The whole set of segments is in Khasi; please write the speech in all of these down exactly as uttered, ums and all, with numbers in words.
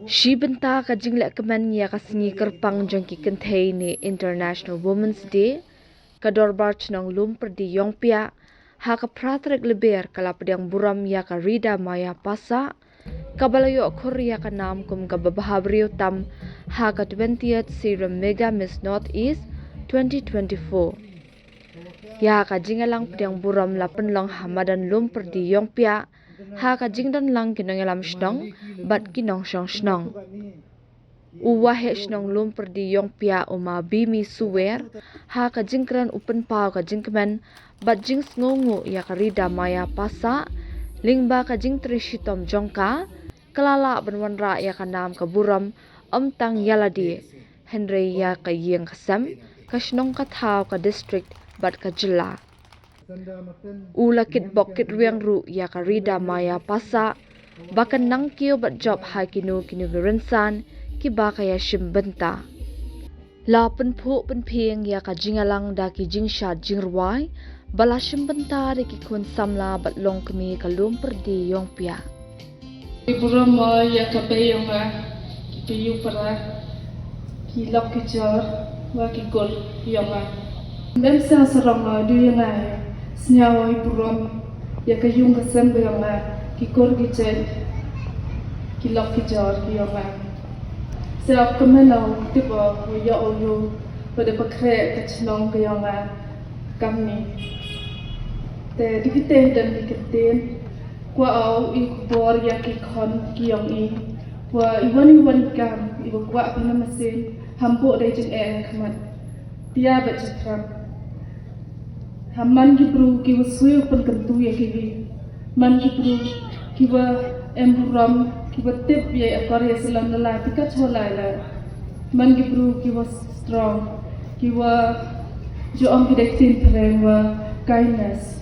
Shi bynta ka jinglehkmen ïa ka sngi kyrpang jong ki kynthei ne International Women's Day, ka Dorbar Chnong Lumpyrdi Iongpiah ha ka phra tarik Lber ka la pdiang burom ïa ka Rida Maya Passah, kaba la ïoh khur ïa ka nam kum ka babha briew tam ha ka twentieth Siram Mega Miss North East twenty twenty-four. Ïa ka jingïalang pdiang burom la pynlong ha madan Lumpyrdi Iongpiah ha ka jingdon lang ki nongïalam shnong bad ki nongshong shnong. U Waheh Shnong Lumpyrdi Iongpiah, u Ma Bimi Suwer, ha ka jingkren u pynpaw ka jingkmen bad jingsngewnguh ïa ka Rida Maya Passah lyngba ka jingtrei shitom jong ka, ka la lah ban wanrah ïa ka nam ka burom ym tang ïa lade, hynrei ïa ka ïing ka sem, ka shnong ka thaw, ka district bad ka jylla. U la kitbok kitrwiang ruh ïa ka Rida Maya Passah ba kan nang kiew bad jop ha kino kino ki rynsan kiba ka ïashim bynta. La pynphuh pynphieng ïa ka jingïalang da ki jingshad jingrwai ba la shim bynta da ki khun samla bad longkmie ka Lumpyrdi Iongpiah. Ngi burom mo ïa ka bei jong nga, ki briew para, ki lok ki jor, wa ki kur jong nga. Ym sngewsarong mo, du ïa nga, sngew ïa burom ïa ka ïung ka sem ka jong nga, ki kur ki jait, ki lok ki jor ki jong nga. Sa kmen o tip o, wa ïa o ïu, wa da ba khreh ka chnong ka jong nga kamni. Te dei ki te dang ki ktien. Kwah o i khubor ïa ki khon ki jong i. Kwah i wan i wan i kam i ba kwah pynlong masin. Ham buh dei jingeh ha khmat. Tia ba jingkram. Ham man ki bru ki wa sui u pynkyntu ïa ki wi. Man ki bru ki wa em burom ki wa tip ïa i akor ïa salon la la ki ka chola la. Man ki bru ki wa strong, ki wa ju ong ki dei ktien phareng wa kindness.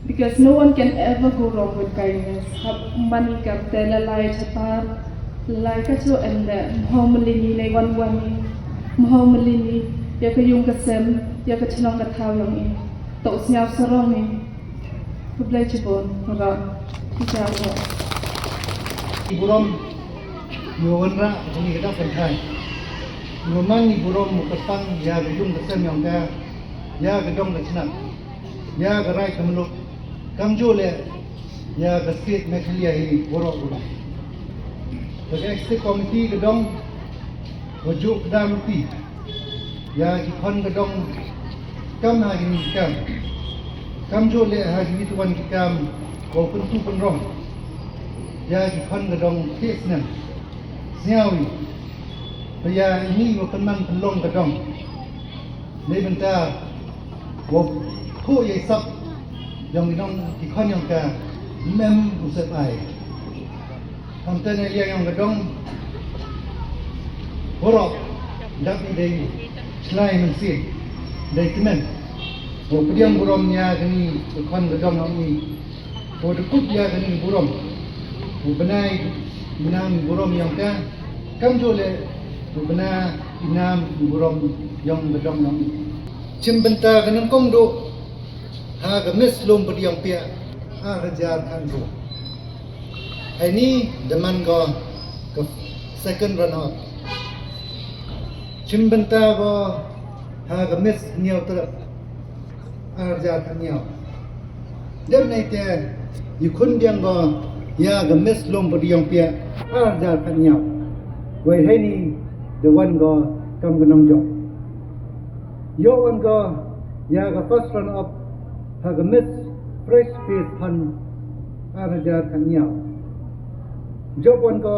Because no one can ever go wrong with kindness. Hap man i kam te la lai chapar, la lai ka cho em de, mhaw mlini nei wan wan ni, mhaw mlini, ïa ka ïung ka sem, ïa ka chnong ka thaw jong i. To u sngewsarong ni. Khublei chibun, ron. Ki jam ro. Ki burom, ngi wanrah, ngi ka dak pynthai. Ngi man ngi burom, ngi kyrpang, ïa ka ïung ka sem jong ka, ïa ka dong ka chnat, ïa ka raij ka muluk, kamjooh leh, ïa ka state Meghalaya hi, waroh waroh. Ka executive committee ka dong, wa juh kdar lynti. Ïa ki khon ka dong kam ha kine ki kam. Kamjooh leh ha kiwei ki wan ki kam, wow pyntu pynrong ïa ki khon ka dong khlieh snem. Sngewbha ïa ine i wa pynman pynlong ka dong. Neibynta wow khuh ïa i sap jong ki nong ki khon jong ka, ym em u sep ai. Hangta na liang jong ka dong, waroh, dap i dei shlai mynsiem, dei tymmen. Wow pdiang burom ïa kane ka khon ka dong jong i. Wow da kut ïa kane ka burom. Wow bna i nam burom jong ka, kamjooh leh wow bna i nam burom jong ka dong jong i. Shim bynta ka nyngkong duh ha ka Miss Lumpyrdi Iongpiah ar hajar khatynriew. Haini da man ko ka second runner up. Shim bynta ko ha ka Miss Hynñiewtrep ar hajar khathynñiew. Dep nai te i khun biang ko ïa ka Miss Lumpyrdi Iongpiah ar hajar khathynñiew. Wei haini da wan ko kam ka nongjop. Ïoh wan ko ïa ka first runner up ha ka Miss Fresh Face Hunt ar hajar khathynñiew. Jop wan ko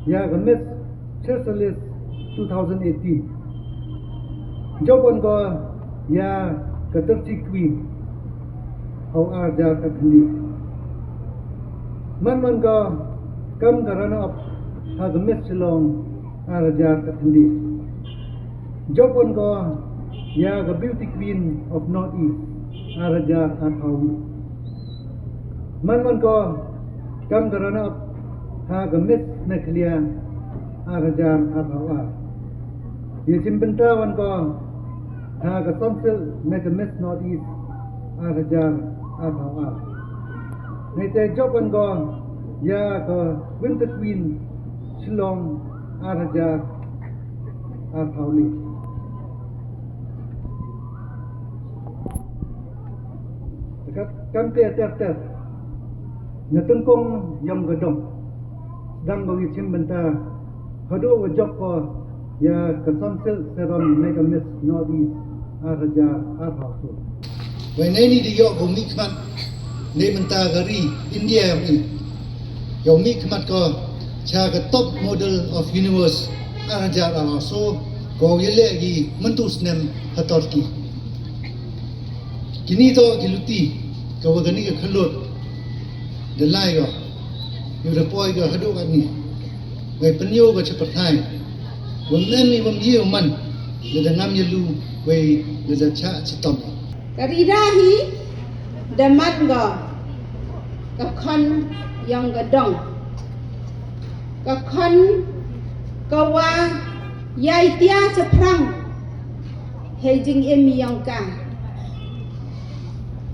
ïa ka Miss Chrysalis two thousand eighteen. Jop wan ko ïa ka Turkey Queen ha u ar hajar khathynñiew. Man wan ko kam ka runner up ha ka Miss Shillong ar hajar khathynñiew. Jop wan ko ïa ka Beauty Queen of North East ar hajar arphew. Man wan ko kam ka runner up ha ka Miss Meghalaya ar hajar arphew ar. Ïa shim bynta wan ko ha ka Sunsilk Mega Miss North East ar hajar arphew ar. Nai te jop wan ko Ïa ka Winter Queen Shillong ar hajar arphew lai. Te kat kam te ter ter na tyngkong ïong ka dong, dang ba ngi chim bynta haduh wa jop ko ïa ka Sunsilk Saron Mega Miss Northeast ar hajar arphew. Wei nei ni da ïoh ko mih khmat nei mynta ka ri India ni. Ïoh mih khmat ko cha ka Top Model of Universe ar hajar arphew ko ïa leh gi mynta snem ha Turkey. Kini to ki luti ka wa kani ka khalut da lai ko. Yu da poi ko haduh kani. Wei penyu ko cha pathai. Wam nem ni wam yu man. Da da ngam yu lu wei da da cha chitom. Ka rida hi da man ko ka khon ïong ka dong. Ka khon ka wa ïai tia chaphrang hei jingim ïong ka.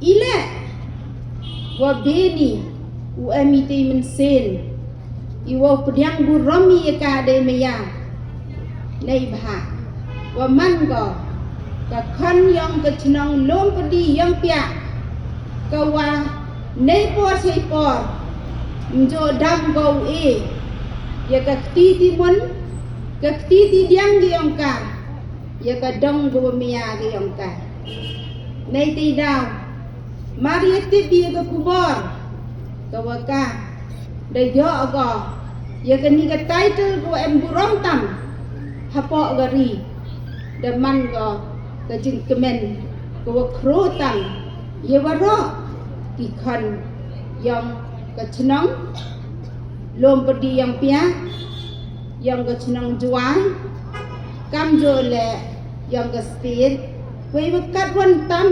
Ile wa beni u em i tei mynsiem i wa pdiang burom i ka dei maya. Nei bha wa man ko ka khon ïong ka chnong Lumpyrdi ïong pia ka wa nei por sei por mjo dam ko u e ïa ka kti ti mun ka kti ti diang ki ïong ka ïa ka dong ko wa mia ki ïong ka. Nei ti daw mar ïa tip ïa ka kubor ka wa ka da ïoh ko ïa kani ka title ko em burom tam hapoh ka ri da man ko ka jingkmen ko wa khro tam ïa waroh ki khon ïong ka chnong Lumpyrdi ïong pia ïong ka chnong Jowai kam jo le ïong ka state wei wa kat wan tam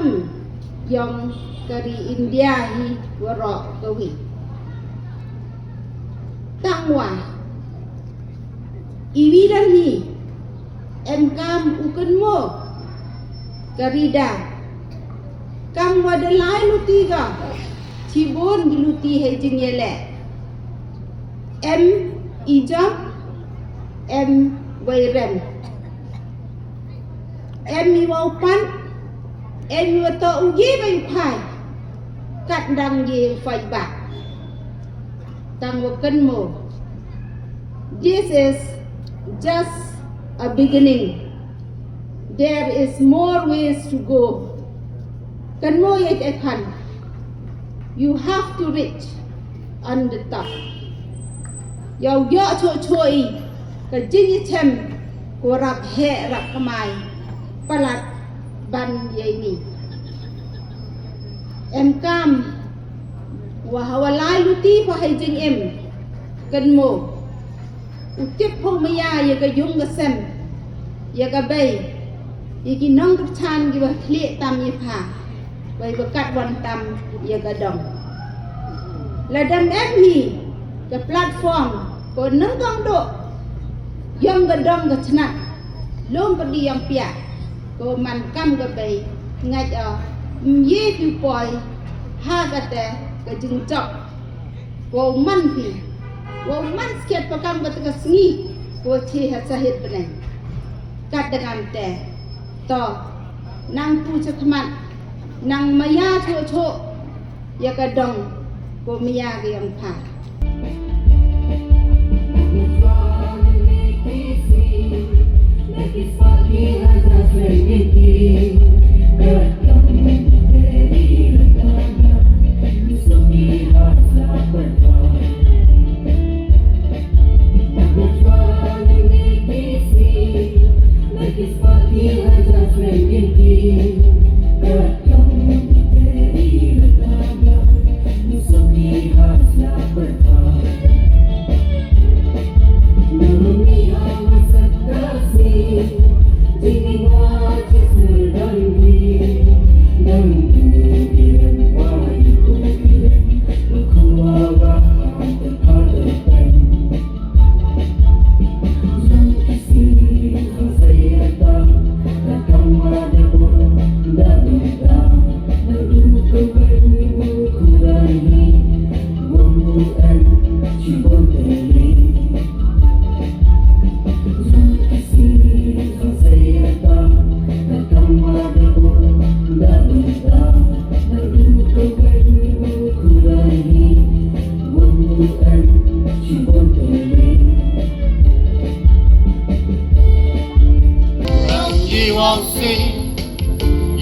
ïong ka ri India hi waroh ka wi. Tang wa i wi dang hi em kam u kynmo ka rida kam wa da lai luti ka chibun ki luti hei jing yele em i jam em wei rem. Em i wa u pan em i wa to u ye ba u phai kat dang ye u phai ba tang wa kynmo. This is just a beginning. There is more ways to go. Kynmo ye te khan you have to reach on the top. Yow yoh cho cho i ka jing i chem ko rap he rap kamai palat ban ye ni. Em kam wa hawa lai luti pa hai jing em kynmo. U tip pho maya ya ka yung ka sem ya ka bei ya ki nong kyrchan ki wa khlieh tam ya pha. Wei wa kat wan tam ya ka dong. La dam em hi ka platform ko nang kong dok yong ka dong ka chnat lum ka di yong pia ko man kam ka bei ngait o mye tu poi ha ka te ka jingjok. Wow man phi wow man skiat pakam ka teka sngi wow chi ha sahit benai. Kat dengan te to nang pu chakmat nang maya cho cho ya ka dong ko maya ka yang pha. Ram Yi Wow Se,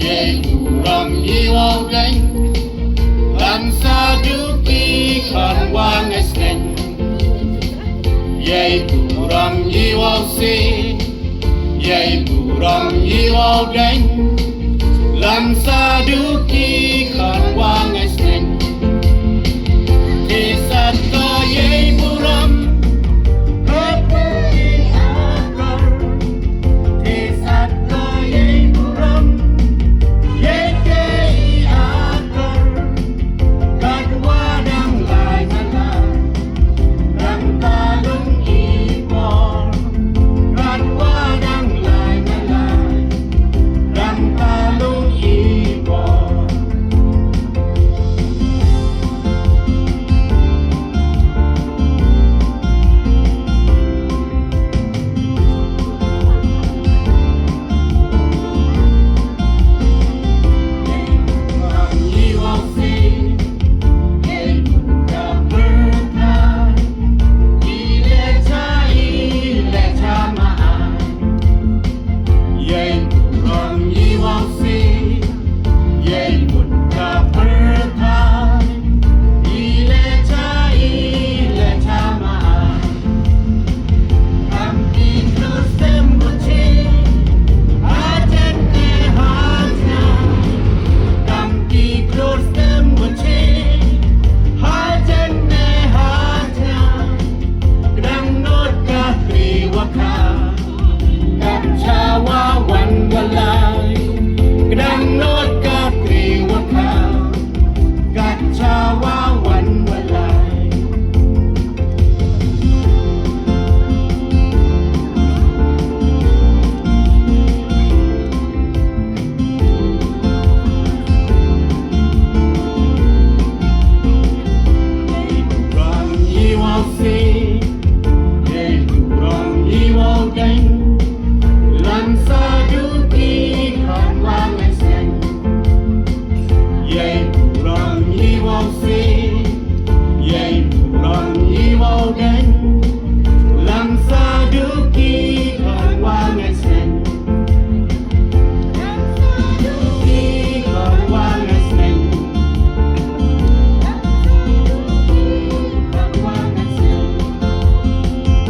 yei u Ram Yi Wow Deng, lam sa du ki khon wang es neng. Yei u Ram Yi Wow Se, yei u Ram Yi Wow Deng, lam sa du ki khon wang